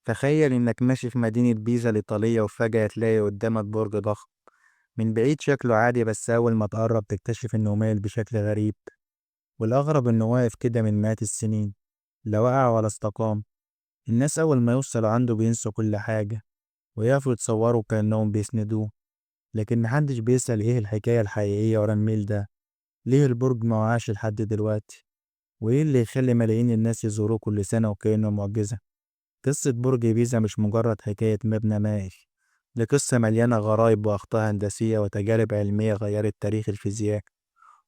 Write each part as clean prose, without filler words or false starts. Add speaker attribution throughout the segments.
Speaker 1: تخيل إنك ماشي في مدينة بيزا الإيطالية وفجأة تلاقي قدامك برج ضخم. من بعيد شكله عادي، بس أول ما تقرب تكتشف إنه مايل بشكل غريب، والأغرب إنه واقف كده من مئات السنين، لا وقع ولا استقام. الناس أول ما يوصلوا عنده بينسوا كل حاجة ويقفوا يتصوروا كأنهم بيسندوه، لكن محدش بيسأل إيه الحكاية الحقيقية ورا الميل ده. ليه البرج ما وقعش لحد دلوقتي؟ وإيه اللي يخلي ملايين الناس يزوروه كل سنة وكأنه معجزة؟ قصة برج بيزا مش مجرد حكاية مبنى مائل، دي قصة مليانة غرايب وأخطاء هندسية وتجارب علمية غيرت تاريخ الفيزياء.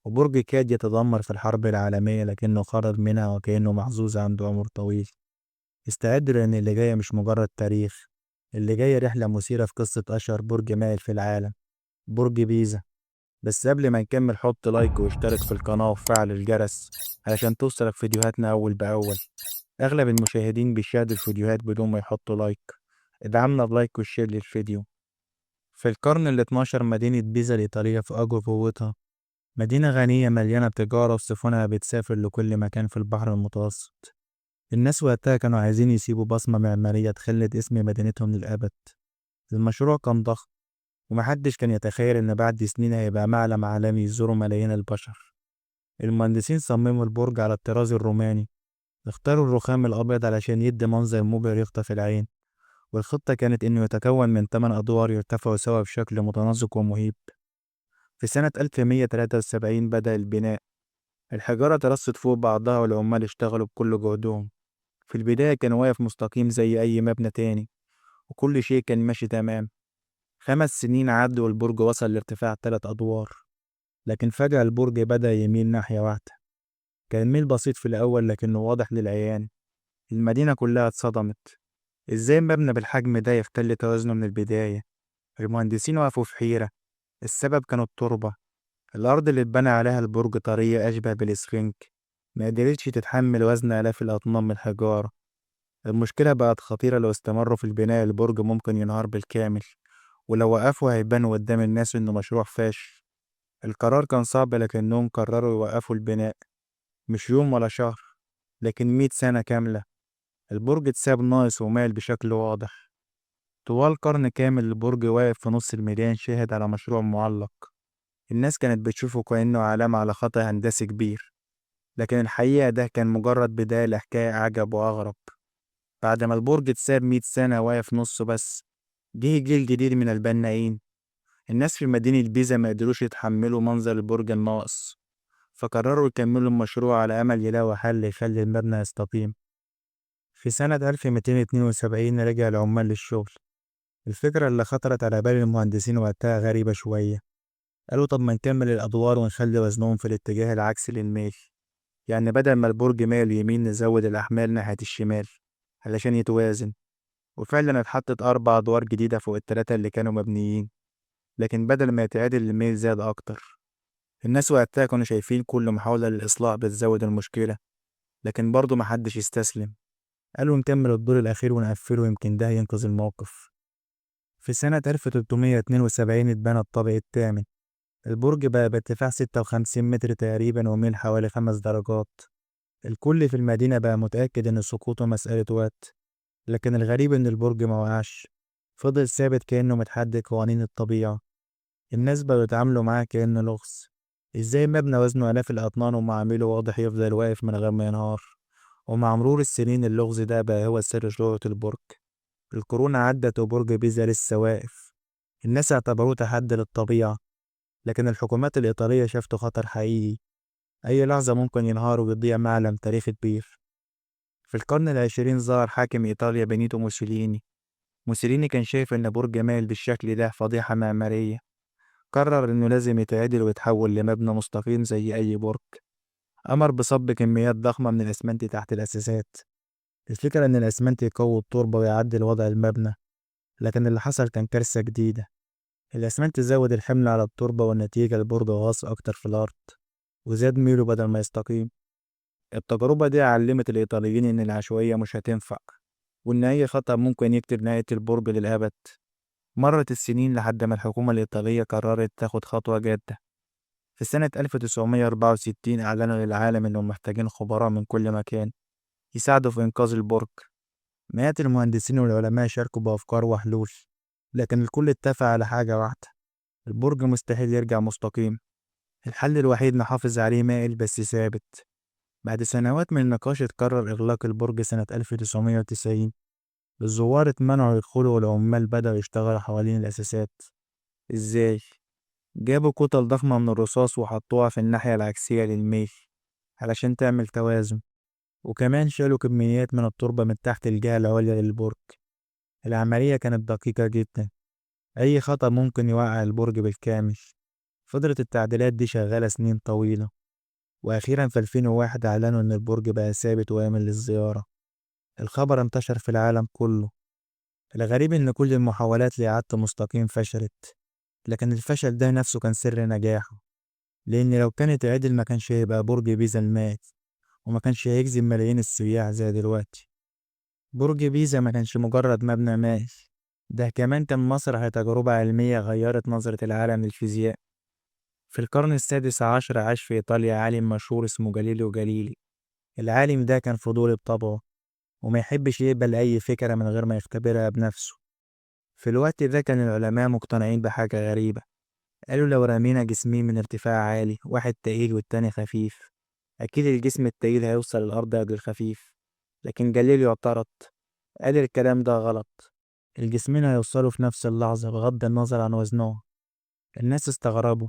Speaker 1: وبرج كاد يتدمر في الحرب العالمية لكنه خرج منها وكأنه محظوظ عنده عمر طويل. استعدوا لأن اللي جاي مش مجرد تاريخ، اللي جاي رحلة مثيرة في قصة أشهر برج مائل في العالم، برج بيزا. بس قبل ما نكمل حط لايك واشترك في القناة وفعل الجرس علشان توصلك فيديوهاتنا أول بأول. أغلب المشاهدين بيشاهدوا الفيديوهات بدون ما يحطوا لايك، ادعمنا ب like وال share للفيديو. في القرن ال12 مدينة بيزا الإيطالية في أوج قوتها، مدينة غنية مليانة تجارة وسفنها بتسافر لكل مكان في البحر المتوسط. الناس وقتها كانوا عايزين يسيبوا بصمة معمارية تخلد اسم مدينتهم للأبد. المشروع كان ضخم، ومحدش كان يتخيل إن بعد سنين هيبقى معلم عالمي يزوره ملايين البشر. المهندسين صمموا البرج على الطراز الروماني، اختاروا الرخام الأبيض علشان يدي منظر مبهر يخطف العين، والخطة كانت إنه يتكون من 8 أدوار يرتفعوا سوا بشكل متناسق ومهيب. في سنة 1173 بدأ البناء. الحجارة ترصت فوق بعضها والعمال اشتغلوا بكل جهدهم. في البداية كان واقف مستقيم زي أي مبنى تاني، وكل شيء كان ماشي تمام. 5 سنين عدوا والبرج وصل لارتفاع 3 أدوار، لكن فجأة البرج بدأ يميل ناحية واحدة. كان ميل بسيط في الأول لكنه واضح للعيان. المدينة كلها اتصدمت، إزاي مبنى بالحجم ده يختل توازنه من البداية؟ المهندسين وقفوا في حيرة. السبب كان التربة، الأرض اللي اتبنى عليها البرج طرية أشبه بالإسفنج، ما قدرتش تتحمل وزن آلاف الأطنان من الحجارة. المشكلة بقت خطيرة، لو استمروا في البناء البرج ممكن ينهار بالكامل، ولو وقفوا هيبانوا قدام الناس إنه مشروع فاشل. القرار كان صعب لكنهم قرروا يوقفوا البناء، مش يوم ولا شهر، لكن 100 سنة كاملة. البرج اتساب ناقص ومايل بشكل واضح. طوال قرن كامل البرج واقف في نص الميدان شاهد على مشروع معلق. الناس كانت بتشوفه كأنه علامة على خطأ هندسي كبير، لكن الحقيقة ده كان مجرد بداية لحكاية أعجب وأغرب. بعد ما البرج اتساب 100 سنة واقف نصه بس، جه جيل جديد من البنائين. الناس في مدينة بيزا ما قدروش يتحملوا منظر البرج الناقص، فقرروا يكملوا المشروع على أمل يلاقوا حل يخلي المبنى يستقيم. في سنة 1272 رجع العمال للشغل. الفكرة اللي خطرت على بال المهندسين وقتها غريبة شوية، قالوا طب ما نكمل الأدوار ونخلي وزنهم في الاتجاه العكسي للميل، يعني بدل ما البرج مايل يمين نزود الأحمال ناحية الشمال علشان يتوازن. وفعلا اتحطت 4 أدوار جديدة فوق ال3 اللي كانوا مبنيين، لكن بدل ما يتعدل الميل زاد أكتر. الناس وقتها كانوا شايفين كل محاولة للإصلاح بتزود المشكلة، لكن برضه محدش استسلم. قالوا نكمل الدور الأخير ونقفله، يمكن ده ينقذ الموقف. في سنة 1372 اتبنى الطابق الثامن. البرج بقى بارتفاع 56 متر تقريبا وميل حوالي 5 درجات. الكل في المدينة بقى متأكد إن سقوطه مسألة وقت، لكن الغريب إن البرج ما وقعش، فضل ثابت كأنه متحدي قوانين الطبيعة. الناس بقوا يتعاملوا معاه كأنه لغز، إزاي مبنى وزنه آلاف الأطنان ومعامله واضح يفضل واقف من غير ما ينهار؟ ومع مرور السنين اللغز ده بقى هو سر شهرة البرج. القرون عدت وبرج بيزا لسه واقف. الناس اعتبروه تحدي للطبيعة، لكن الحكومات الإيطالية شافته خطر حقيقي، أي لحظة ممكن ينهار ويضيع معلم تاريخي كبير. في القرن العشرين ظهر حاكم إيطاليا بينيتو موسوليني. موسوليني كان شايف إن برج مايل بالشكل ده فضيحة معمارية، قرر إنه لازم يتعدل ويتحول لمبنى مستقيم زي أي برج. أمر بصب كميات ضخمة من الأسمنت تحت الأساسات. الفكرة إن الأسمنت يقوي التربة ويعدل وضع المبنى، لكن اللي حصل كان كارثة جديدة. الأسمنت زود الحمل على التربة، والنتيجة البرج غاص أكتر في الأرض وزاد ميله بدل ما يستقيم. التجربة دي علمت الإيطاليين إن العشوائية مش هتنفع، وإن أي خطأ ممكن يكتب نهاية البرج للأبد. مرت السنين لحد ما الحكومة الإيطالية قررت تاخد خطوة جادة. في سنة 1964 أعلنوا للعالم إنهم محتاجين خبراء من كل مكان يساعدوا في إنقاذ البرج. مئات المهندسين والعلماء شاركوا بأفكار وحلول، لكن الكل اتفق على حاجة واحدة: البرج مستحيل يرجع مستقيم. الحل الوحيد نحافظ عليه مائل بس ثابت. بعد سنوات من النقاش اتقرر إغلاق البرج سنة 1990. الزوار اتمنعوا يدخلوا والعمال بدأوا يشتغلوا حوالين الأساسات. إزاي؟ جابوا كتل ضخمة من الرصاص وحطوها في الناحية العكسية للميل علشان تعمل توازن، وكمان شالوا كميات من التربة من تحت الجهة العليا للبرج. العملية كانت دقيقة جدا، أي خطأ ممكن يوقع البرج بالكامل. فضلت التعديلات دي شغالة سنين طويلة، وأخيرا في 2001 أعلنوا إن البرج بقى ثابت وآمن للزيارة. الخبر انتشر في العالم كله. الغريب إن كل المحاولات لإعادته مستقيم فشلت، لكن الفشل ده نفسه كان سر نجاحه، لأن لو كانت عدل ما كانش هيبقى برج بيزا المائل، وما كانش هيجذب ملايين السياح زي دلوقتي. برج بيزا ما كانش مجرد مبنى مائل، ده كمان كان مسرح لتجربة علمية غيرت نظرة العالم للفيزياء. في القرن السادس عشر عاش في إيطاليا عالم مشهور اسمه جاليليو جاليلي. العالم ده كان فضولي بطبعه، وما يحبش يقبل أي فكرة من غير ما يختبرها بنفسه. في الوقت ده كان العلماء مقتنعين بحاجة غريبة، قالوا لو رمينا جسمين من ارتفاع عالي، واحد تقيل والتاني خفيف، أكيد الجسم التقيل هيوصل الأرض قبل الخفيف. لكن جاليليو اعترض، قال الكلام ده غلط، الجسمين هيوصلوا في نفس اللحظة بغض النظر عن وزنهم. الناس استغربوا،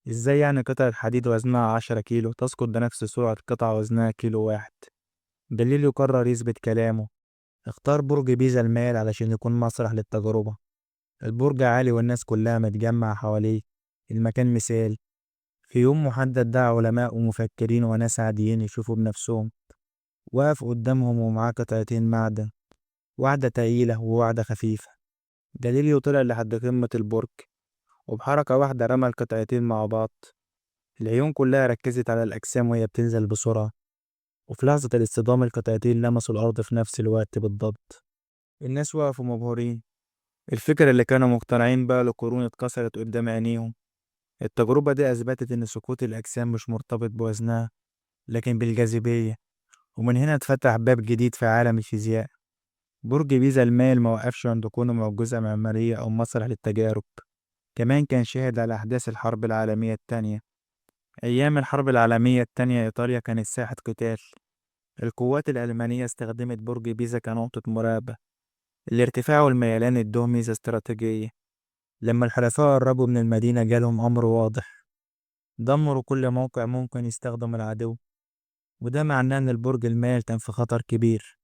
Speaker 1: إزاي يعني قطعة حديد وزنها 10 كيلو تسقط بنفس سرعة قطعة وزنها 1 كيلو؟ جاليليو قرر يثبت كلامه، اختار برج بيزا المائل علشان يكون مسرح للتجربة. البرج عالي والناس كلها متجمعة حواليه، المكان مثالي. في يوم محدد دعا علماء ومفكرين وناس عاديين يشوفوا بنفسهم. وقف قدامهم ومعاه قطعتين معدن، واحدة تقيلة وواحدة خفيفة. جاليليو طلع لحد قمة البرج، وبحركة واحدة رمى القطعتين مع بعض. العيون كلها ركزت على الأجسام وهي بتنزل بسرعة، وفي لحظة الاصطدام القطعتين لمسوا الأرض في نفس الوقت بالضبط. الناس وقفوا مبهورين، الفكرة اللي كانوا مقتنعين بيها لقرون اتكسرت قدام عينيهم. التجربة دي أثبتت إن سقوط الأجسام مش مرتبط بوزنها، لكن بالجاذبية، ومن هنا اتفتح باب جديد في عالم الفيزياء. برج بيزا المائل ما وقفش عند كونه معجزة معمارية أو مسرح للتجارب، كمان كان شاهد على أحداث الحرب العالمية التانية. أيام الحرب العالمية التانية إيطاليا كانت ساحة قتال. القوات الألمانية استخدمت برج بيزا كنقطة مراقبة. الارتفاع والميلان ادوه ميزة استراتيجية. لما الحلفاء قربوا من المدينة جالهم أمر واضح: دمروا كل موقع ممكن يستخدم العدو، وده معناه إن البرج المائل كان في خطر كبير.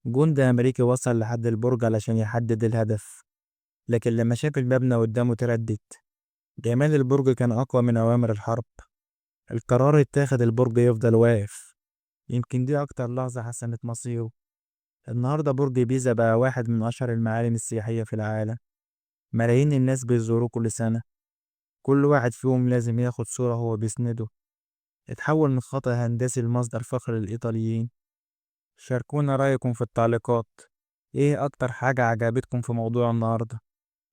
Speaker 1: جندي أمريكي وصل لحد البرج علشان يحدد الهدف، لكن لما شاف المبنى قدامه تردد. جمال البرج كان أقوى من أوامر الحرب. القرار اتاخد، البرج يفضل واقف. يمكن دي أكتر لحظة حسمت مصيره. النهاردة برج بيزا بقى واحد من أشهر المعالم السياحية في العالم، ملايين الناس بيزوروه كل سنة، كل واحد فيهم لازم ياخد صورة هو بيسنده. اتحول من خطأ هندسي لمصدر فخر للإيطاليين. شاركونا رأيكم في التعليقات، إيه أكتر حاجة عجبتكم في موضوع النهاردة؟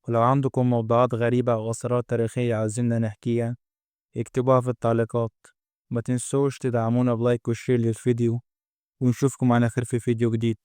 Speaker 1: ولو عندكم موضوعات غريبة أو أسرار تاريخية عاوزيننا نحكيها اكتبوها في التعليقات. ما تنسوش تدعمونا ب like و share للفيديو، ونشوفكم على خير في فيديو جديد.